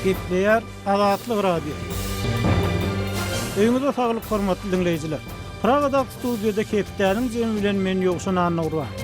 Gepleýär Azatlyk Radiosy. Öýüňize saglyk hormatly diňleýjiler. Pragadaky studiýada hepdäniň jemi bilen men Ýowşan Annagurban.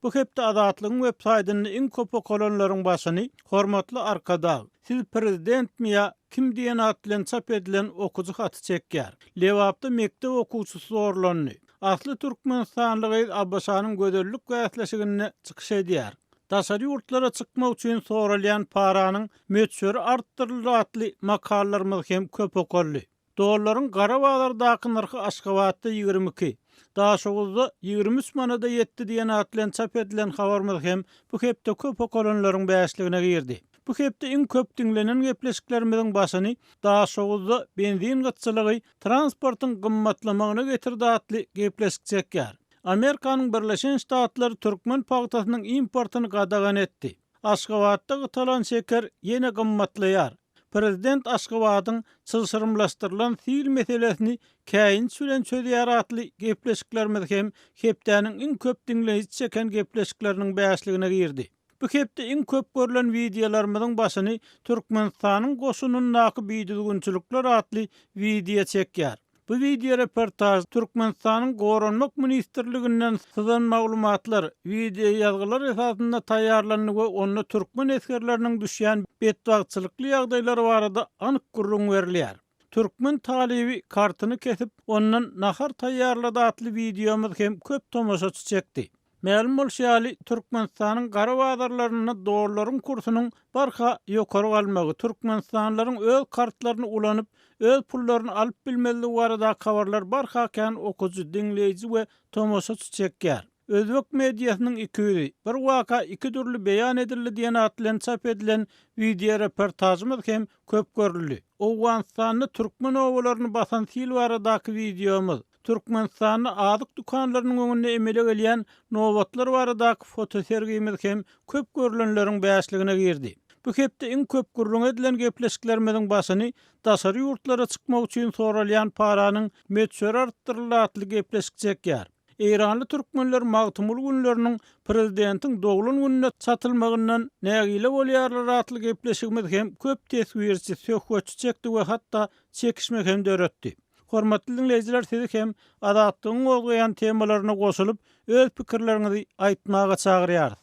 Bu hepde Azatlygyň web saýtynda iň köp okalanlaryň başyny Hormatly Arkadag, siz prezidentmi ýa kim diýen at bilen çap edilen okyjy haty çekýär. Lebapda mekdep okuwçysy zorlandy. Asly türkmenistanly gyz ABŞ-nyň gözellik bäsleşiginde çykyş edýär. Daşary ýurtlara çykmak üçin soralýan paranyň möçberi artdyryldy atly makalalarymyz hem köp okaldy. Dollaryň gara bazardaky nyrhy Aşgabatda 22, Daşoguzda 23 manada ýetdi diýen at bilen çap edilen habarymyz hem bu hepde köp okalanlaryň bäşligine girdi. Bu hepde iň köp diňlenen gepleşiklerimiziň başyny Daşoguzda benzin gytçylygy transportyň gymmatlamagyna getirdi atly gepleşik çekýär. Amerikanyň Birleşen Ştatlary türkmen pagtasynyň importyny gadagan etdi. Aşgabatda gytalan şeker ýene gymmatlaýar. Prezident Aşgabadyň çylşyrymlaşdyrylan sil meselesini käýinç bilen çözýär atly gepleşiklerimiz hem hepdäniň iň köp diňleýji çeken gepleşikleriniň bäşligine girdi. Bu hepde iň köp görlen wideolarymyzyň başyny Türkmenistanyň goşunyndaky bidüzgünçilikler atly wideo çekýär. Bu wideoreportaž Türkmenistanyň Goranmak ministrliginden syzan maglumatlar, wideoýazgylar esasynda taýýarlandy we onda türkmen esgerleriniň düşýän betbagtçylykly ýagdaýlary barada anyk gürrüň berilýär. Türkmen talyby kartyny kesip, ondan nahar taýýarlady atly wideomyz hem köp tomaşaçy çekdi. Mälim bolşy ýaly, Türkmenistanyň gara bazarlarynda dollaryň kursunyň barha ýokary galmagy, türkmenistanlylaryň öz kartlaryny ulanyp, öz pullaryny alyp bilmezligi baradaky habarlar barha kän okyjy, diňleýji we tomaşaçy çekýär. Özbek mediasynyň 200-i, bir waka iki dürli beýan edildi diýen at bilen çap edilen wideoreportažymyz hem köp görüldi. Owganystanda türkmen obalaryny basan sil baradaky wideomyz, Türkmenistanda azyk dükanlarynyň öňünde emele gelýän nobatlar baradaky fotosergimiz hem köp görlenleriň bäşligine girdi. Bu hepde iň köp gürrüňi edilen gepleşiklerimiziň başyny daşary ýurtlara çykmak üçin soralýan paranyň möçberi artdyryldy atly gepleşik çekýär. Eýranly türkmenler Magtymguly günleriniň prezidentiň doglan gününe çatylmagyndan nägile bolýarlar atly gepleşigimiz hem köp teswirçi, söhbetçi çekdi we hatda çekişme hem döretdi. Hormatly diňleýjiler sizi hem Azatlygyň gozgaýan temalaryna goşulyp, öz pikirleriňizi aýtmaga çagyrýarys.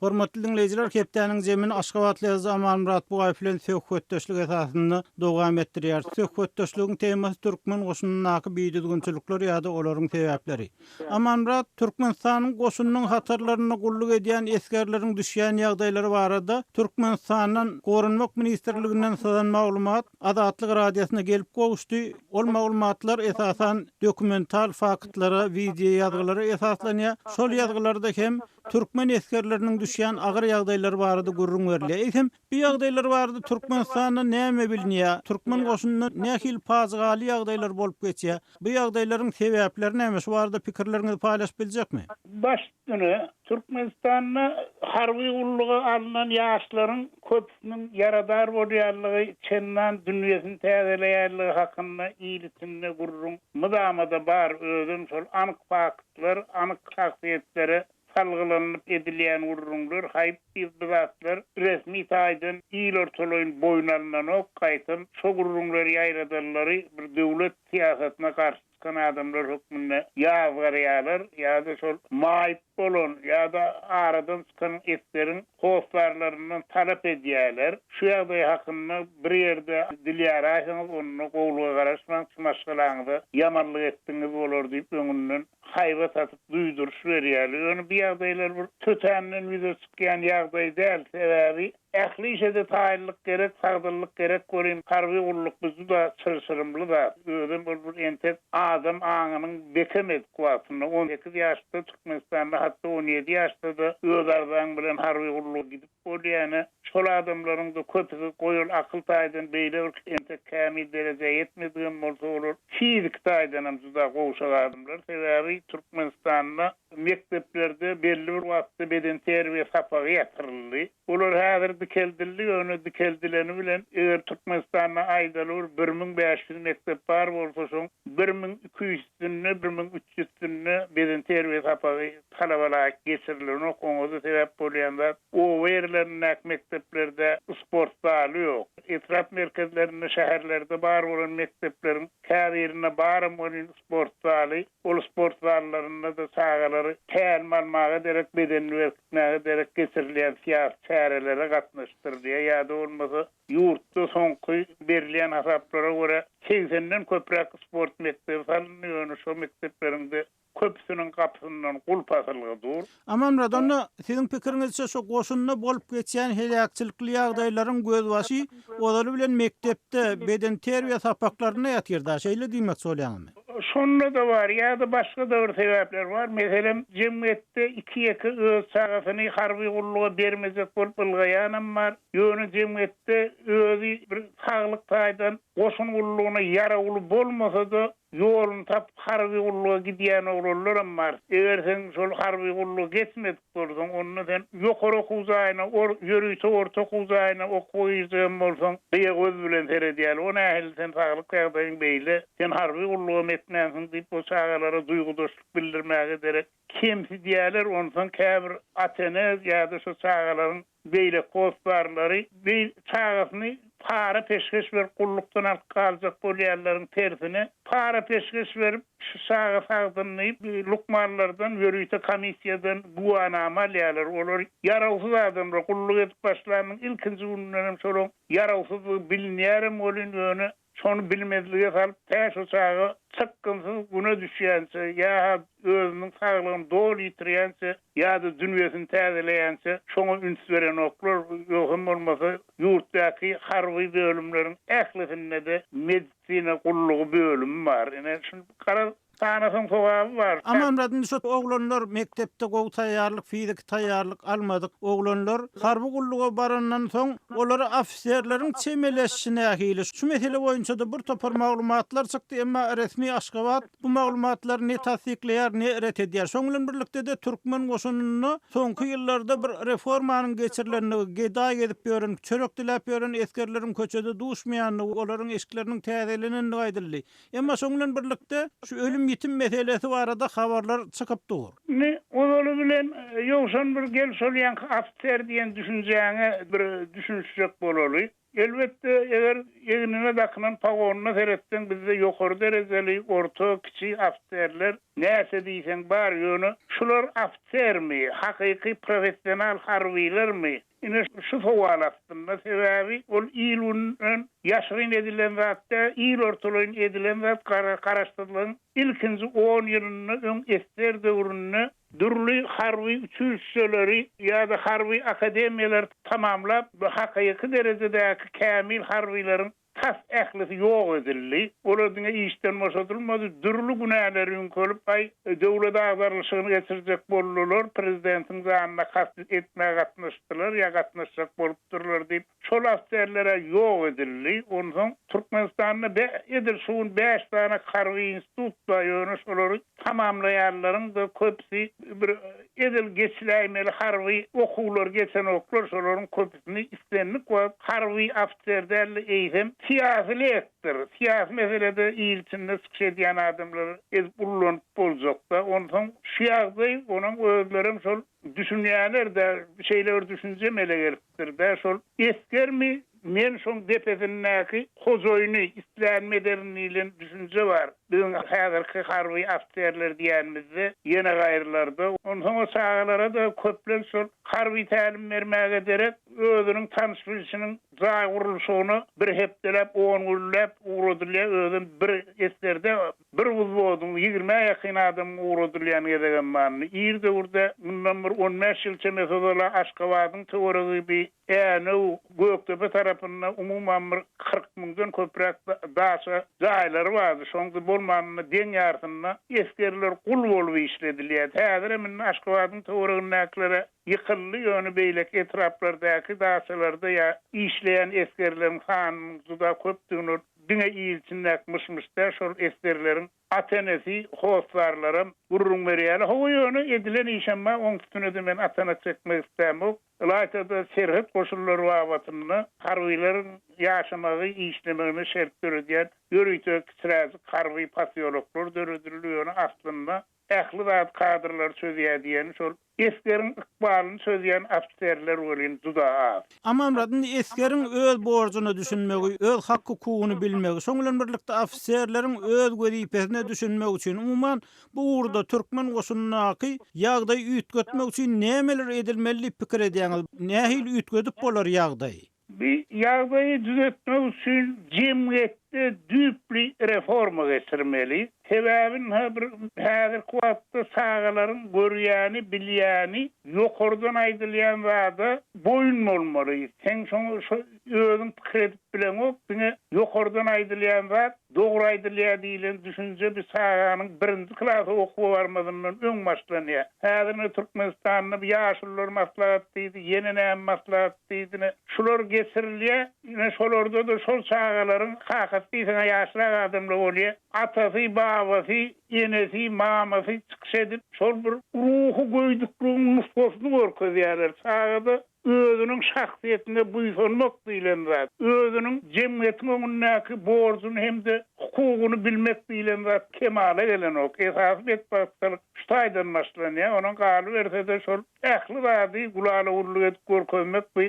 Hormatly diňleýjiler hepdäniň jemini aşgabatly ýazyjy Amanmyrat Bugaýew bilen söhbetdeşlik esasynda dowam etdirýäris. Söhbetdeşligiň temasy türkmen goşunyndaky bidüzgünçilikler ýa-da olaryň sebäpleri. Amanmyrat, Türkmenistanyň goşunynyň hatarlarynda gulluk edýän esgerleriň düşýän ýagdaýlary barada Türkmenistandan Goranmak ministrliginden syzan maglumat Azatlyk Radiosyna gelip gowuşdy. Ol maglumatlar esasan dokumental faktlara, wideoýazgylara esaslanýar. Şol ýazgylarda hem türkmen esgerleriniň düşýän agyr ýagdaýlary barada gürrüň berilýär. Eýsem, bu ýagdaýlar barada Türkmenistanda näme bilinýär? Türkmen goşunynda nähili pajygaly ýagdaýlar bolup geçýär? Bu ýagdaýlaryň sebäpleri näme? Şu barada pikirleriňizi paýlaşyp biljekmi? Baş üstüne, Türkmenistanda harby gulluga alnan ýaşlaryň köpüsiniň ýaradar bolýanlygy, çendan dünýesini täzeleýänligi hakynda il içinde gürrüň mydama-da bar, özem şol anyk faktlar, anyk şahsyýetlere salgylanylyp edilýän gürrüňler, haýyp diýip bu zatlar resmi taýdan il ortalaýyn boýun alnanok, gaýtam şo gürrüňleri ýaýradanlary bir döwlet syýasatyna garşy çykan adamlar hökmünde ýazgarýarlar ýa-da şol maýyp bolan ýa-da aradan çykan esgeriň hossarlaryndan talap edýärler. Şu ýagdaý hakynda bir ýerde dil ýaraýsaňyz onda gowulyga garaşmaň, şu maşgalaňyza ýamanlyk etdigiňiz bolar diýip öňünden haýbat atyp duýduryş berýärler. Ýöne bu ýagdaýlar bir tötänden ýüze çykýan ýagdaý däl. Sebäbi ähli işe-de taýynlyk gerek, sagdynlyk gerek welin, harby gulluk bu juda çylşyrymly zat. Özem ol bir entek adam aňynyň bekemedik wagtynda, 18 ýaşda Türkmenistanda hatda 17 ýaşda-da öz arzaň bilen harby gulluga gidip Bolýany, şol adamlaryň-da köpüsi goýal akyl taýdan beýle bir entek kämil derejä ýetmedigem bolsa, olar fiziki taýdanam juda gowşak adamlar. Sebäbi. Türkmenistanda mekdeplerde belli bir wagtda bedenterbiýe sapagy ýatyryldy. Olar häzir dikeldildi, ýöne dikeldileni bilen eger Türkmenistanda aýdaly bir 1500 mekdep bar bolsa, şoň 1200-sünde, 1300-sünde bedenterbiýe sapagy talaba laýyk geçirilenok. Oňa-da sebäp bolýan zat, oba ýerlerindäki mekdeplerde sport zaly ýok. Etrap merkezlerinde, şäherlerde bar bolan mekdepleriň käbirinde baram welin sport zaly, ol sport zallarynda-da çagalary tälim almaga derek, bedenini berkitmäge derek geçirilýän syýasy çärelere gatnaşdyrylýar ýa-da bolmasa ýurtda soňky berilýän hasaplara görä segsenden köpräk sport mekdebi salyndy, ýöne şo mekdepleriň-de köpüsiniň gapysyndan gulp asylgy dur. Amanmyrat, onda siziň pikiriňizçe şu goşunda bolup geçýän heläkçilikli ýagdaýlaryň gözbaşy ozaly bilen mekdepde, bedenterbiýe sapaklarynda ýatyr-da, şeýle diýmekçi bolýaňyzmy? Şonda-da bar, ýa-da başga-da bir sebäpler bar. Meselem, jemgyýetde iki-ýeke öz çagasyny harby gulluga bermejek bolup ylgaýanam bar. Ýöne jemgyýetde özi bir saglyk taýdan goşun gullugyna ýarawly bolmasa-da, Ýoluny tapyp harby gulluga gidýän oglanlaram bar. Eger sen şol harby gullugy geçmedik bolsaň, onda sen ýokary okuw jaýyna, ýörite orta okuw jaýyna okuwa girjegem bolsaň, gyýa göz bilen seredýärler. O nähili sen saglyk ýagdaýyň beýle, sen harby gullugam etmänsiň diýip, o çagalara duýgudaşlyk bildirmäge derek kemsidýärler. Onsoň käbir ata-ene ýa-da şo çagalaryň Beýleki hossarlary beý çagasyny para-peşgeş berip gullukdan alyp galjak bolýanlaryň tersine, para-peşgeş berip, şu çaga sagdyn diýip, lukmanlardan, ýörite komissiýadan güwanama alýarlar. Olar ýarawsyz adamlar. Gulluk edip başlanyň ilkinji günündenem şolaň ýarawsyzdygy bilinýärem welin, ýöne Şony bilmezlige salyp, tä şo çaga çykgynsyz güne düşýänçe, ýa-ha özüniň saglygyny doly ýitirýänçe, ýa-da dünýesini täzeleýänçe şoňa üns berenoklar. Ýogsam bolmasa, ýurtdaky harby bölümleriň ählisinde-de medisina gullugy bölümi bar. Ine, şuny garaz, Sanasaň sogaby bar. Amanmyrat indi şu oglanlar mekdepde gowy taýýarlyk fiziki taýýarlyk almadyk oglanlar harby gulluga barandan soň olara ofiserleriň çemeleşişi nähili şu mesele boýunçada bir topar maglumatlar çykdy emma resmi Aşgabat bu maglumatlary ne tassyklaýar ne ret edýär şoň bilen birlikdede türkmen goşunynda soňky ýyllarda bir reformanyň geçirilendigi gedaý gezip ýören çörek diläp ýören esgerleriň köçede duşmaýandygy olaryň eşikleriniň täzelenendigi aýdyldy Emma şoň bilen birlikde, şu ölüm-ýitim meselesi barada habarlar çykyp dur. Indi ozaly bilen Ýowşan bir gel şol ýaňky ofiser diýen düşünjäňe bir düşünişjek bolaly. Elbetde, eger egnine dakynan pogonyna seretseň bizde ýokary derejeli, orta, kiçi ofiserler näçe diýseň bar, ýöne şular ofisermi, hakyky professional harbylarmy, Ine, şu sowal astynda, sebäbi ol il-günden ýaşyryn edilen zat däl, il ortalaýyn edilen zat, Garaşsyzlygyň ilkinji on ýylynda öň ssr döwründe dürli harby uçilişşeleri ýa-da harby akademiýalary tamamlap, hakyky derejedäki kämil harbylaryň Tas ählisi ýok edildi. Olar diňe işden boşadylmady, dürli günäler ýüňkelip, aý, döwlet agdarylyşygyny geçirjek boldular, prezidentiň janyna kast etmäge gatnaşdylar ýa gatnaşjak bolupdyrlar diýip, şol ofiserler-ä ýok edildi. Onsoň Türkmenistanda edil şu gün bäş sany harby institut bar, ýöne şolary tamamlaýanlaryň-da köpüsi bir edil geçiläýmeli harby okuwlary geçenoklar, şolaryň köpüsini islendik wagt harby ofiser däl-de, eýsem, syýasy lektor, syýasy meselede il içinde çykyş edýän adamlar edip ullanyp boljak-da. Onsoň şu ýagdaý, onuň özlerem şol düşünýärler-de, şeýle bir düşünje emele gelipdir-de, şol esgermi, Men şoň depesindäki hojaýyny, islänimi ederin diýlen düşünje bar. Biziň häzirki harby ofiserler diýenimizde, ýene gaýrylarda. Onsoň o çagalara-da köplenç şol harby tälim bermäge derek, özüniň tanyş-bilşiniň jaý gurluşygyna bir hepdeläp, on günläp ugradylýar, özem bir esgerde bir wzwodyň ýigrimä ýakyn adamyň ugradylýan gezegem bardy. Ir döwürde, mundan bir on bäş ýyl çemesi ozal-a Aşgabadyň töweregi bi Änew, Gökdepe tarapynda umuman bir 40 müňden köpräk daça jaýlary bardy. Şoň bolmanynda deň ýarsynda esgerler gul bolup işledilýärdi. Häzirem indi Aşgabadyň töweregindäkilere ýykyldy, ýöne beýleki etraplardaky daçalarda ýa işleýän esgerleriň sanynyň juda köpdügini. diňe il içindäki myş-myş däl, şol esgerleriň ata-enesi, hossarlaram gürrüň berýärler. Hawa, ýöne edilen işem bar, oň üstüne-de men atana çekmek islämok. Ylaýta-da serhet goşunlary babatynda harbylaryň ýaşamagy, işlemegine şert döredýän ýörite kiçiräjik harby posýoloklar döredildi, ýöne aslynda ähli zady kadrlar çözýär diýeni şol esgeriň ykbalyny çözýän ofiserler welin juda az. Amanmyrat, indi esgeriň öz borjuna düşünmegi, öz hak-hukugyny bilmegi, şoň bilen birlikde ofiserleriň öz wezipesine düşünmegi üçin, umuman, bu ugurda türkmen goşunyndaky ýagdaýy üýtgetmek üçin nämeler edilmeli diýip pikir edýäňiz? Nähili üýtgedip bolar ýagdaýy? Bu ýagdaýy düzetmek üçin jemgyýetde düýpli reforma geçirmeli. Sebäbi ynha bir häzirki wagtda çagalaryň görýäni, bilýäni ýokardan aýdylýan zada boýun bolmaly. Sen şoňa şo özüň pikir edip bileňok, diňe ýokardan aýdylýan zat dogry aýdylýar diýlen düşünje bir çaganyň birinji klasa okuwa barmazyndan öň başlanýar. Häzir ine Türkmenistanda bir ýaşulular maslahat diýdi, ýene näme maslahat diýdi ine şular geçirilýär. Ine şolarda-da şol çagalaryň kakasy diýseň-ä ýaşrak adamlar bolýar. Atasy, babasy, enesi, mamasy çykyş edip şol bir ruhy göýdükligiň nusgasyny görkezýärler. Çagada Özüniň şahsyýetine buýsanmak diýlen zat, özüniň jemgyýetiň öňündäki borjuny hem-de hukugyny bilmek diýlen zat kemala gelenok. Esasy betbagtçylyk şu taýdan başlanýar. Onuň galyberse-de şol ähli zady gülala-güllük edip görkezmek bu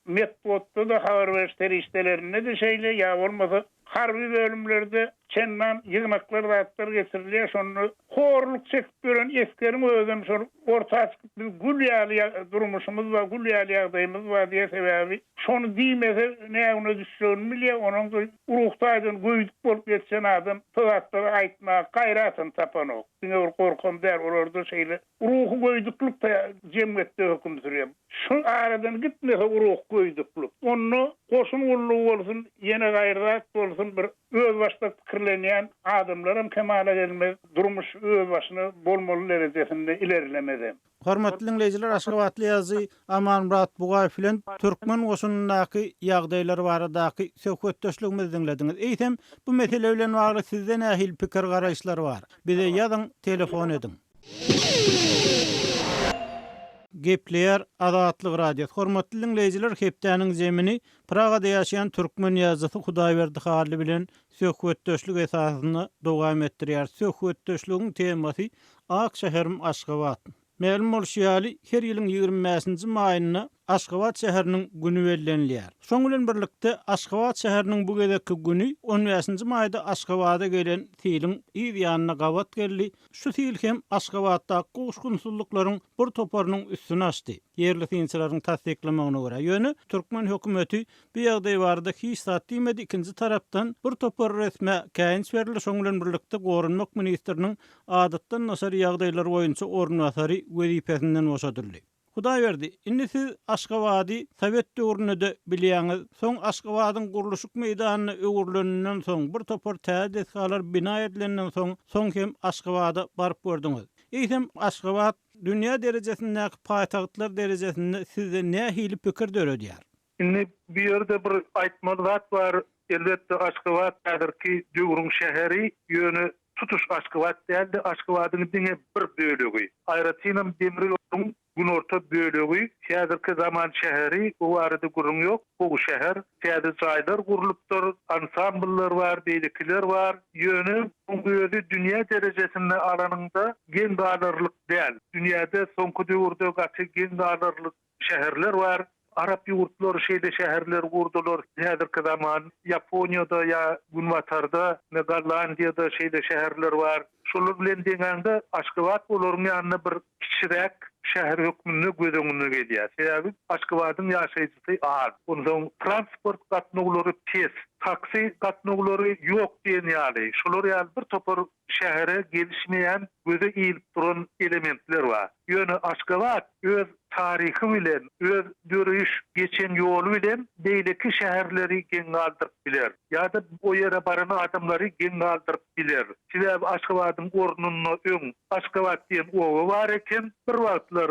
metbugatda-da, habar beriş serişdelerinde-de şeýle ýa bolmasa Harby bölümlerde çendan ýygnaklar zatlar geçirilýär, şonda horluk çekip ýören esgeriň özem şol orta çykyp biz gül ýaly durmuşymyz bar, gül ýaly ýagdaýymyz bar diýýär, sebäbi şony diýmese nägüne düşjegini bilýär, onuň-da ruhy taýdan göýdük bolup ýetişen adam şo zatlary aýtmaga gaýratyny tapanok, diňe bir gorkam däl, olarda şeýle Ruhy göýdüklik jemgyýetde höküm sürýär. Şu aradan gitmese ruhy göýdüklik, onda goşun gullugy bolsun, ýene gaýry zat bolsun bir özbaşdak pikirlenýän adamlaram kemala gelmez, durmuş özbaşyna bolmaly derejesinde ilerlemezem. Hormatly diňleýjiler Aşgabatly ýazyjy Amanmyrat Bugaýew bilen türkmen goşunyndaky ýagdaýlar baradaky söhbetdeşligimizi diňlediňiz. Eýsem, bu mesele bilen bagly sizde nähili pikir-garaýyşlar bar? Bize ýazyň, telefon ediň. Gepleýär Azatlyk Radiosy. Hormatly diňleýjiler, hepdäniň zemini Pragada ýaşaýan türkmen ýazyjysy Hudaýberdi Hally bilen söhbetdeşlik esasynda dowam etdirýär. Söhbetdeşligiň temasy Ak şäherim Aşgabat. Mälim bolşy ýaly, her ýylyň 25-nji maýynda Aşgabat şäheriniň güni bellenilýär. Şonuň bilen birlikde, Aşgabat şäheriniň bu gezekki güni on bäşinji maýda Aşgabada gelen siliň yz ýanyna gabat geldi. Şu sil hem Aşgabatdaky gowuşgynsyzlyklaryň bir toparynyň üstüni açdy, ýerli synçylaryň tassyklamagyna görä. Ýöne türkmen hökümeti bu ýagdaý barada hiç zat diýmedi, ikinji tarapdan, bir topar resmä käýinç berildi, şonuň bilen birlikde, goranmak ministriniň adatdan daşary ýagdaýlar boýunça orunbasary wezipesinden boşadyldy. Hudaýberdi, indi siz Aşgabady sowet döwründe-de bilýäňiz, soň Aşgabadyň gurluşyk meýdanyna öwrüleninden soň, bir topar täze desgalar bina edilenden soň, soň hem Aşgabada baryp gördüňiz. Eýsem, Aşgabat dünýä derejesindäki paýtagtlar derejesinde sizde nähili pikir döredýär? Indi bu ýerde bir aýtmaly zat bar, elbetde Aşgabat häzirki döwrüň şäheri, ýöne tutuş Aşgabat däl-de, Aşgabadyň diňe bir bölegi. Aýratynam demir ýoluň günorta bölegi häzirki zaman şäheri, bu barada gürrüň ýok, gowy şäher, täze jaýlar gurlupdyr, ansambllar bar, beýlekiler bar, ýöne muň özi dünýä derejesinde alanyňda geň galarlyk däl. Dünýäde soňky döwürde gaty geň galarlyk Şäherler bar. Arap ýurtlary şeýle şäherler gurdular. Häzirki zaman Ýaponiýada ýa Günbatarda, ine Gollandiýada şeýle şäherler bar. Şolar bilen deňäňde Aşgabat olaryň ýanynda bir kiçiräk şäher hökmünde göz öňüne gelýär. Sebäbi Aşgabadyň ýaşaýjysy az. Onsoň transport gatnawlary pes, taksi gatnawlary ýok diýen ýaly. Şolar ýaly bir topar şähere gelişmeýän, göze ilip duran elementler bar. Ýöne Aşgabat öz taryhy bilen, öz döreýiş geçen ýoly bilen beýleki şäherleri geň galdyryp biler. Ýa-da o ýere baran adamlary geň galdyryp biler. Sebäbi Aşgabadyň ornunda öň Aşgabat diýen oba bar eken. Bir wagtlar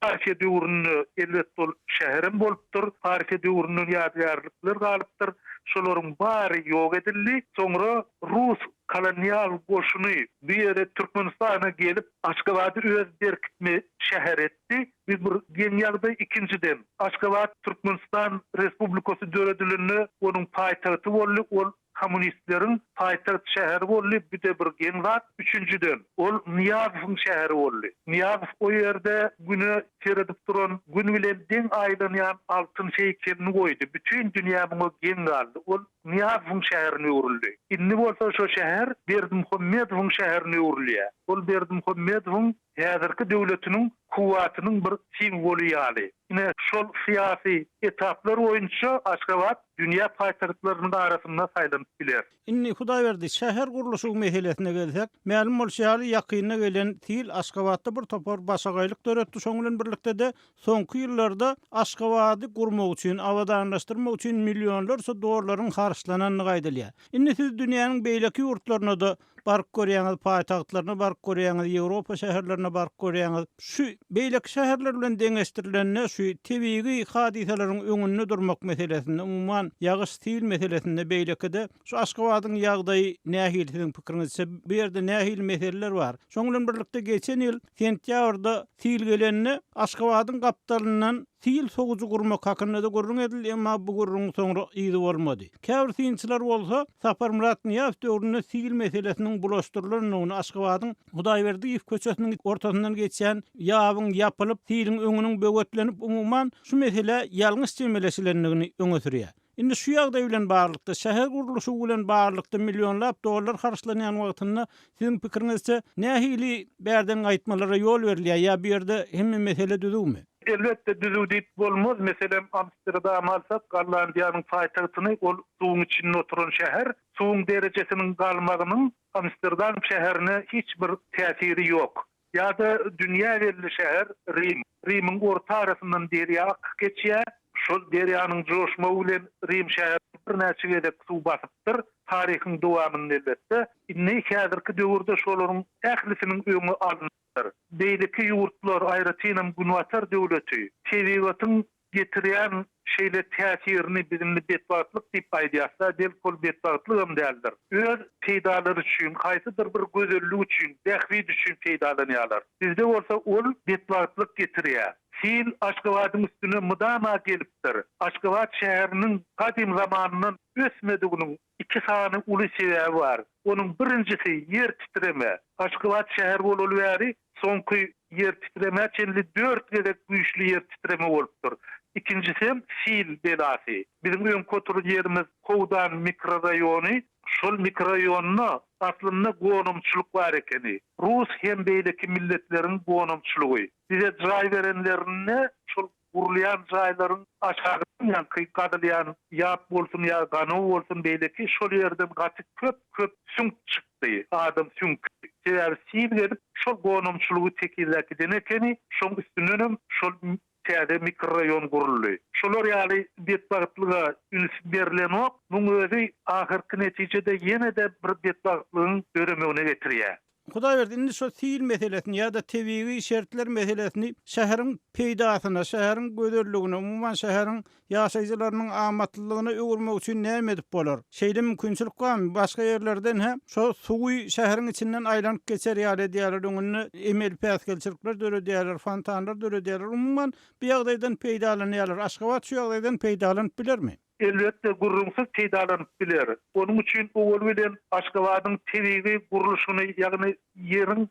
Parfiýa döwründe elbetde ol şäherem bolupdyr. Parfiýa döwründen ýadygärlikler galypdyr. Şolaryň bary ýok edildi. Soňra rus kolonial goşuny bu ýere Türkmenistana gelip, Aşgabady öz berkitme şäheri etdi. Bu bir geň ýagdaý. Ikinjiden, Aşgabat Türkmenistan Respublikasy döredilende onuň paýtagty boldy. Ol Kommunistleriň paýtagt şäheri boldy, bu-de bir geň zat. Üçünjiden, ol Nyýazowyň şäheri boldy. Nyýazow o ýerde Güne seredip duran, Gün bilen deň aýlanýan altyn heýkelini goýdy. Bütin dünýä muňa geň galdy. Ol Nyýazowyň şäherine öwrüldi. Indi bolsa şo şäher Berdimuhamedowyň şäherine öwrülýär. Ol Berdimuhamedowyň häzirki döwletiniň kuwwatynyň bir simwoly ýaly. Ine, şol syýasy etaplar boýunça Aşgabat dünýä paýtagtlarynyň arasynda saýlanyp biler. Indi, Hudaýberdi, şäher gurluşygy meselesine gelsek, mälim bolşy ýaly, ýakynda gelen sil Aşgabatda bir topar başagaýlyk döretdi, şonuň bilen birlikde-de, soňky ýyllarda Aşgabady gurmak üçin, abadanlaşdyrmak üçin millionlarça dollaryň harçlanandygy aýdylýar. Indi siz dünýäniň beýleki ýurtlaryna-da baryp görýäňiz, paýtagtlaryna baryp görýäňiz, Ýewropa şäherlerine baryp görýäňiz. Şu beýleki şäherler bilen deňeşdirilende şu tebigy hadysalaryň öňünde durmak meselesinde, umuman, ýagyş, sil meselesinde beýlekide şu Aşgabadyň ýagdaýy nähili siziň pikiriňizçe? Bu ýerde nähili meseleler bar? Şonuň bilen birlikde geçen ýyl sentýabrda sil gelende Aşgabadyň gapdalyndan sil sowujy gurmak hakynda-da gürrüň edildi, emma bu gürrüňiň soňra yzy bolmady. Käbir synçylar bolsa, Saparmyrat Nyýazow döwründe sil meselesiniň bulaşdyrylandygyny, Aşgabadyň Hudaýberdiýew köçesiniň ortasyndan geçýän ýabyň ýapylyp, siliň öňüniň böwetlenip, umuman, şu meselä ýalňyş çemeleşilendigini öňe sürýär. Indi şu ýagdaý bilen baglylykda, şäher gurluşygy bilen baglylykda millionlap dollar harçlanýan wagtynda, siziň pikiriňizçe, nähili bärden gaýtmalara ýol berilýär ýa bu ýerde hemme mesele düzüwmi? Elbetde, düzüw diýip bolmaz. Meselem, Amsterdamy alsak, Gollandiýanyň paýtagtyny, ol suwuň içinde oturan şäher. Suwuň derejesiniň galmagynyň Amsterdam şäherine hiç bir täsiri ýok. Ýa-da dünýä belli şäher Rim. Rimiň orta arasyndan derýa akyp geçýär. Şol derýanyň joşmagy bilen Rim şäherini birnäçe gezek suw basypdyr. Taryhyň dowamynda elbetde. Indi häzirki döwürde şolaryň ählisiniň öňi alnypdyr. Beýleki ýurtlar, aýratynam Günbatar döwleti tebigatyň getirýän şeýle täsirini biz indi betbagtlyk diýip aýdýas-da, belki ol betbagtlygam däldir. Öz peýdalary üçin, haýsydyr bir gözellik üçin, bähbit üçin peýdalanýarlar. Bizde bolsa ol betbagtlyk getirýär. Sil Aşgabadyň üstüne mydama gelipdir. Aşgabat şäheriniň gadym zamanyndan ösmediginiň Iki sany uly sebäbi bar. Onuň birinjisi ýer titreme. Aşgabat şäher bolaly bäri soňky ýer titremä çenli dört gezek güýçli ýer titreme bolupdyr. Ikinjisem sil belasy. Biziň öňki oturan ýerimiz Howdan mikroraýony. Şol mikroraýonda aslynda gonamçylyk bar ekeni. Rus hem beýleki milletleriň gonamçylygy. Bize jaý berenlerinde şol Gurulýan jaýlaryň aşagyndan ýaňky gazylýan ýap bolsun ýa ganow bolsun beýleki şol ýerden gaty köp köp süňk çykdy, adam süňki. Sebäbi sil gelip şol gonamçylygy tekizläp giden ekeni, şoň üstündenem şol täze mikroraýon guruldy. Şolar ýaly betbagtlyga üns berlenok, muň özi ahyrky netijede ýene-de bir betbagtlygyň döremegine getirýär. Hudaýberdi, indi şu sil meselesini ýa-da tebigy şertler meselesini şäheriň peýdasyna, şäheriň gözelligine, umuman şäheriň ýaşaýjylarynyň amatlylygyna öwürmek üçin näme edip bolar? Şeýle mümkinçilik barmy? Başga ýerlerden hä, şo suwy şäheriň içinden aýlanyp geçer ýaly edýärler, öňünde emeli päsgelçilikler döredýärler, fontanlar döredýärler, umuman bu ýagdaýdan peýdalanýarlar. Aşgabat şu ýagdaýdan peýdalanyp bilermi? Elbetde, gürrüňsiz peýdalanyp biler. Onuň üçin owal bilen Aşgabadyň tebigy gurluşyny, ýagny ýeriň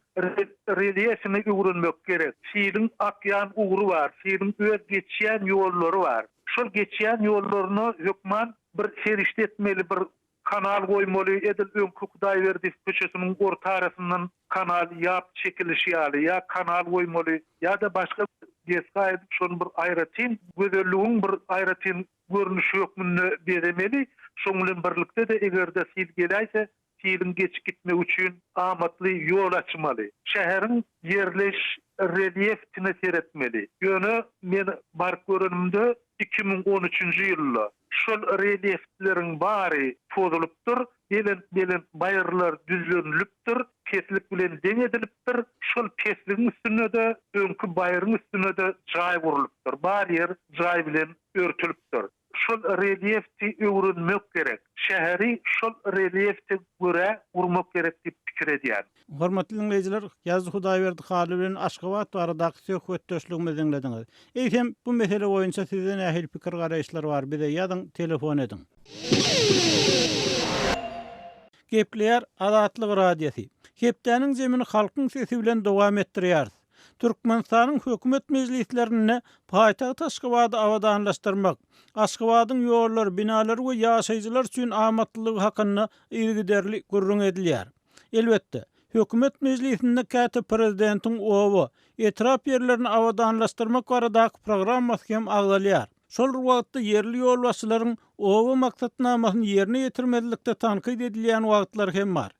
relýefini öwrenmek gerek. Siliň akýan ugry bar, siliň öz geçýän ýollary bar. Şol geçýän ýollaryna hökman bir serişde etmeli, bir kanal goýmaly, edil öňki Hudaýberdiýew köçesiniň orta arasyndan kanal ýap çekilişi ýaly, ýa kanal goýmaly, ýa-da başga bir desga edip şony bir aýratyn gözelligiň bir aýratyn görnüşi hökmünde bezemeli. Şoň bilen birlikde-de eger-de sil geläýse, siliň geçip gitmegi üçin amatly ýol açmaly. Şäheriň ýerleş relýeftine seretmeli. Ýöne men baryp görenimde 2013-nji ýylda şol relýeftleriň bary pozulypdyr, belent-belent baýyrlar düzlenilipdir, peslik bilen deň edilipdir, şol pesligiň üstünde-de, öňki baýryň üstünde-de jaý gurlupdyr, bar ýer jaý bilen örtülipdir. Şol relýefti öwrenmek gerek. Şäheri şol relýefte görä gurmak gerek diýip pikir edýän. Hormatly diňleýjiler, Ýazyjy Hudaýberdi Hally bilen Aşgabat baradaky söhbetdeşligimizi diňlediňiz. Eýsem, bu mesele boýunça sizde nähili pikir-garaýyşlar bar, bize ýazyň, telefon ediň. Gepleýär Azatlyk Radiosy. Hepdäniň zemini halkyň sesi bilen dowam etdirýäris. Türkmenistanyň hökümet mejlislerinde paýtagt Aşgabady abadanlaşdyrmak, Aşgabadyň ýollary, binalary we ýaşaýjylar üçin amatlylygy hakynda yzygiderli gürrüň edilýär. Elbetde, hökümet mejlisinde käte prezidentiň oba, etrap ýerlerini abadanlaşdyrmak baradaky programmasy hem agzalýar. Şol bir wagtda ýerli ýolbaşçylaryň oba maksatnamasyny ýerine ýetirmezlikde tankyt edilýän wagtlary hem bar.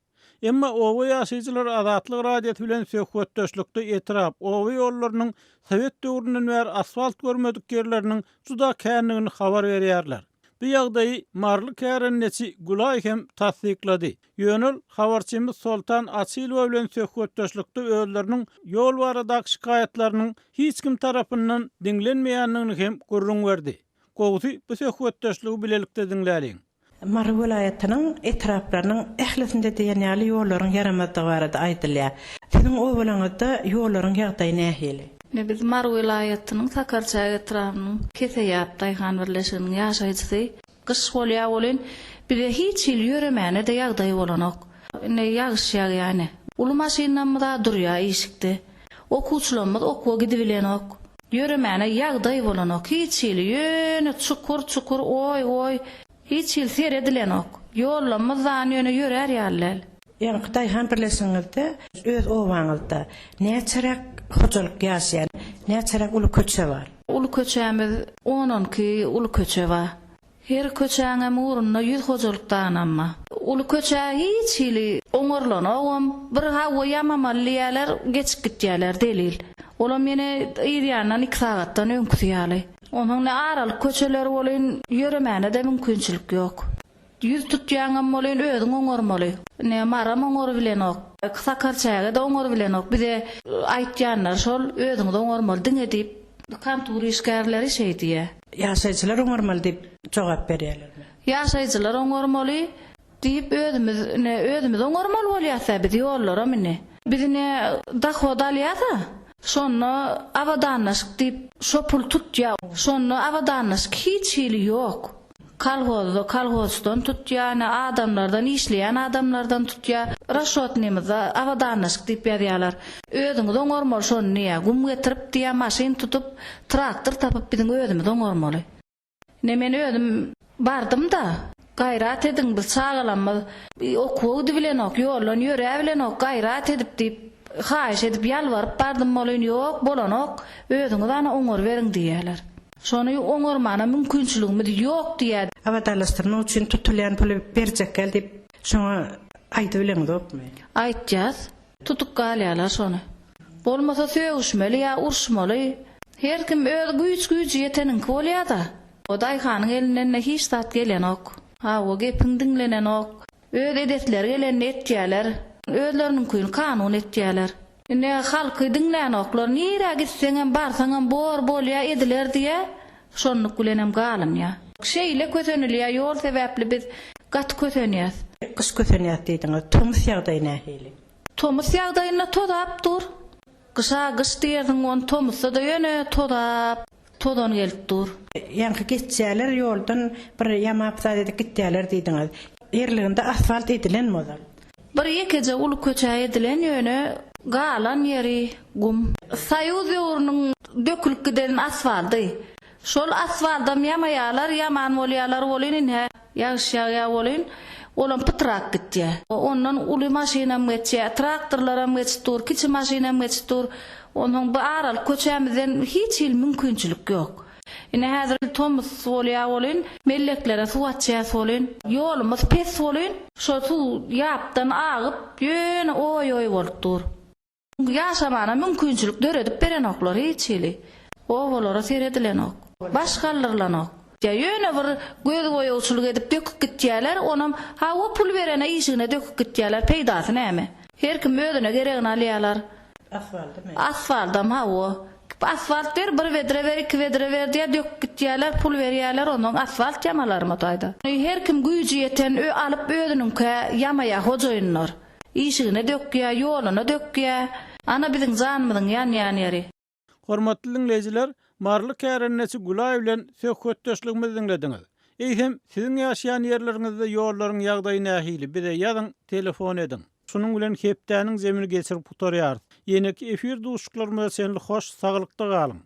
Emma oba ýaşaýjylary Azatlyk Radiosy bilen söhbetdeşlikde etrap, oba ýollarynyň sowet döwründen bäri asfalt görmedik ýerleriniň juda kändigini habar berýärler. Bu ýagdaýy maryly kärendeçi Gülaý hem tassyklady. Ýöne ol habarçymyz Soltan Açylowa bilen söhbetdeşlikde özleriniň ýol baradaky şikaýatlarynyň hiç kim tarapyndan diňlenmeýändigini hem gürrüň berdi. Gowusy, bu söhbetdeşligi bilelikde diňläliň. Mary welaýatynyň etraplarynyň ählisinde diýen ýaly ýollaryň ýaramazdygy barada aýdylýar. Siziň obalaryňyzda ýollaryň ýagdaýy nähili? Ine, biz Mary welaýatynyň Sakarçäge etrabynyň Keseýap daýhan birleşiginiň ýaşaýjysy. Gyş bolýar welin, bize hiç hili ýöremäne-de ýagdaý bolanok. Ine, ýagyş ýagýar ine. Uly maşynlarymyz-a durýar işikde. Okuwçylarymyz okuwa gidibilenok. Ýöremäne ýagdaý bolanok hiç hili ýöne çukur çukur oý oý hiç hili seredilenok ýollamyz zan ýöne ýörär ýaly däl. Ýaňky daýhan birleşigiňizde öz obaňyzda näçeräk hojalyk ýaşaýar? Näçeräk uly köçe bar? Uly köçämiz on-on iki uly köçe bar. Her köçäňem ugrunda 100 hojalyk danamma. Uly köçä hiç hili oňarlanogam, bir hawa ýamamaly diýýäler, geçip gitýäler delil. Olam ýene yz ýandan iki sagatdan öňküsi ýaly. Onsoň ne aralyk köçeler welin ýöremäne-de mümkinçilik ýok. Ýüz tutýaňam welin özüň oňarmaly. Ine Maram oňarybilenok, Sakarçäge-de oňarybilenok. Bize aýtýanlar şol, özüňiz oňarmaly diňe diýip. Kontur işgärleri şeý diýýär. Ýaşaýjylar oňarmaly diýip jogap berýärlermi? Ýaşaýjylar oňarmaly diýip özümiz ine özümiz oňarmaly bolýas-da biz ýollaram indi. Biz ine dohod alýas-a. Şonda abadanlaşyk diýip şo pul tutýa. Şonda abadanlaşyk hiç hili ýok. Kolhozda kolhozçydan tutýa, ine adamlardan işleýän adamlardan tutýa. Rasçotnymyzda abadanlaşyk diýip ýazýalar. Özüňiz oňarmaly şony diýýä. Gum getirip diýýä maşyn tutup, traktor tapyp biziň özümiz oňarmaly. Ine men özüm bardym-da. Gaýrat ediň biz çagalamyz okuwa gidibilenok, ýoldan ýöräbilenok, gaýrat edip diýip haýyş edip ýalbaryp bardym welin ýok bolanok, özüňiz ana oňaryberiň diýýäler. Şony oňarmana mümkinçiligimiz ýok diýýär. Abadanlaşdyrmak üçin tutulýan puly berjek gel diýip, şoňa aýdybileňizokmy? Aýtýas. Tutup galýarlar şony. Bolmasa sögüşmeli ýa uruşmaly. Her kim öz güýç-güýji ýeteniňki bolýar-da. O daýhanyň elinden-de hiç zat gelenok. Hawa, gepiň diňlenenok. Öz edesleri gelenini etýärler. Özleriniňkini kanun etýärler. Indi halky diňlänoklar, nirä gitseňem, barsaňam bor, bolýa, ediler diýýä, şonluk bilenem galynýa. Şeýle kösenilýä, ýol sebäpli biz gaty kösenýäs. Gyş kösenýäs diýdiňiz, tomus ýagdaýy nähili? Tomus ýagdaýynda tozap dur. Gyşa gyş diýersiň, ony tomusda-da ýöne tozap, tozan gelip dur. Ýaňky geçýäler ýoldan bir ýamap zat edip gitýäler diýdiňiz. Ýerliginde asfalt edilenmi ozal? Bir ýekeje uly köçä edilen ýöne galan ýeri gum. Soýuz döwrüniň dökülip giden asfaldy. Şol asfaldam ýamaýalar, ýaman bolýalar welin ine ýagyş ýagýa welin olam pytrak gitýä. Ondan uly maşynam geçýä, traktorlaram geçip dur, kiçi maşynam geçip dur. Onsoň bu aralyk köçämizden hiç hili mümkinçilik ýok. Ine häzir tomus bolýa welin, melleklere suw açýas welin, ýolumyz pes welin, şo suw ýapdan agyp, ýöne oý-oý bolup dur. Ýaşamana mümkinçilik döredip berenoklar hiç hili. Obalara seredilenok. Baş galdyrylanok. Ýa ýöne bir göz boýagçylyk edip döküp gitýäler, onam hawa pul berene işigine döküp gitýäler, peýdasy näme? Her kim özüne geregini alýalar. Asfaldymy? Asfaldam hawa. Asfalt ber, bir bedre ber, iki bedre ber diýýär, döküp gitýärler, pul berýärler, onsoň asfalt ýamalarmy taýda. Her kim güýji ýeten ö alyp özüniňkä ýamaýar hojaýynlar. Işigine dökýär, ýoluna dökýär. Ana biziň janymyzyň ýanýan ýeri. Hormatly diňleýjiler, maryly kärendeçi Gülaý bilen söhbetdeşligimizi diňlediňiz. Eýsem, siziň ýaşaýan ýerleriňizde ýollaryň ýagdaýy nähili, bize ýazyň, telefon ediň. Şunuň bilen hepdäniň zemini geçirip gutarýarys. Ýeneki efir duşuşyklarymyza çenli hoş saglykda galyň!